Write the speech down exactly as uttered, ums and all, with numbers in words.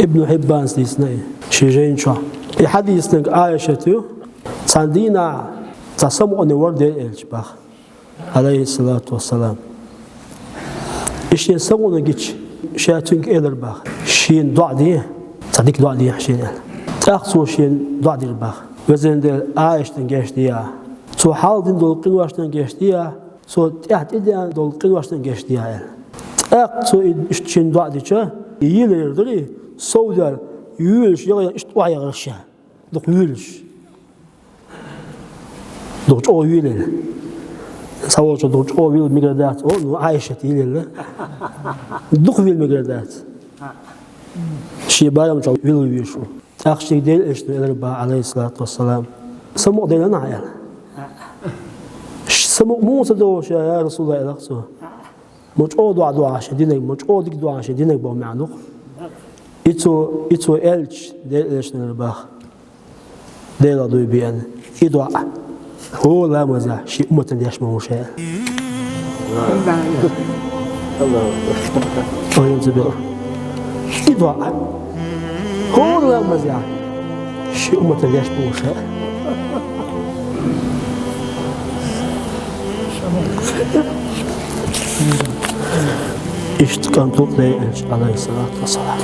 Ибн Хьиббана дийцина и ший жайна чу. И хьадийцинарг Ӏайшат ю, цхьан дийнахьа цхьа самукъане вар Делан элча баха, Ӏалайхиссалату вассалам. И шен самукъане гича, ша цуьнга элар баха: «Шена доӀа де, цхьа дика доӀа де шена», — аьлла. ТӀаккха цо шена доӀа дир баха. Везан Дела, Ӏайшатан гечдехьа, цо хьалха дина долу къиношна гечдехьа, цо тӀаьхьа тӀедеана долу къиношна гечдехьа, аьлла. ТӀаккха цо и иштта шена доӀа дича, и йийлар дара, сов даьлла, йоьлуш яхана иштта охьаяхара ша. Дукха йоьлуш. Дукха чӀогӀа йоьлийла. Цхьаволчо дукха чӀогӀа йоьлла мегар дац, о, ну, Ӏайшат йоьлийла. Дукха йоьлла мегар дац. Шен барам чохь йоьлла везаш ву. ТӀаккха шега Делан элчано элира баха, Ӏалайхиссалату вассалам: «Самукъа делла ахь?» — аьлла. «Самукъа муха ца до ша, я РасулаллахӀ?» — аьлла цо. «Ма чӀогӀа доӀа ду ахь шен динарг, ма чӀогӀа дика ду ахь шен динарг», — боху маьӀна ду-кх. И цо, и цо аьлча, Делан элчано элира баха: «Делах дуй беана, и доӀа хӀора ламазехь шен умматана деш ма ву ша», — аьлла. Аллаху акбар. Ойла ца бер. И доӀа хӀора ламазехь шен умматана деш ма ву ша. Иштта кӀант ву-кх Делан элча, Ӏалайхиссалату вассалам.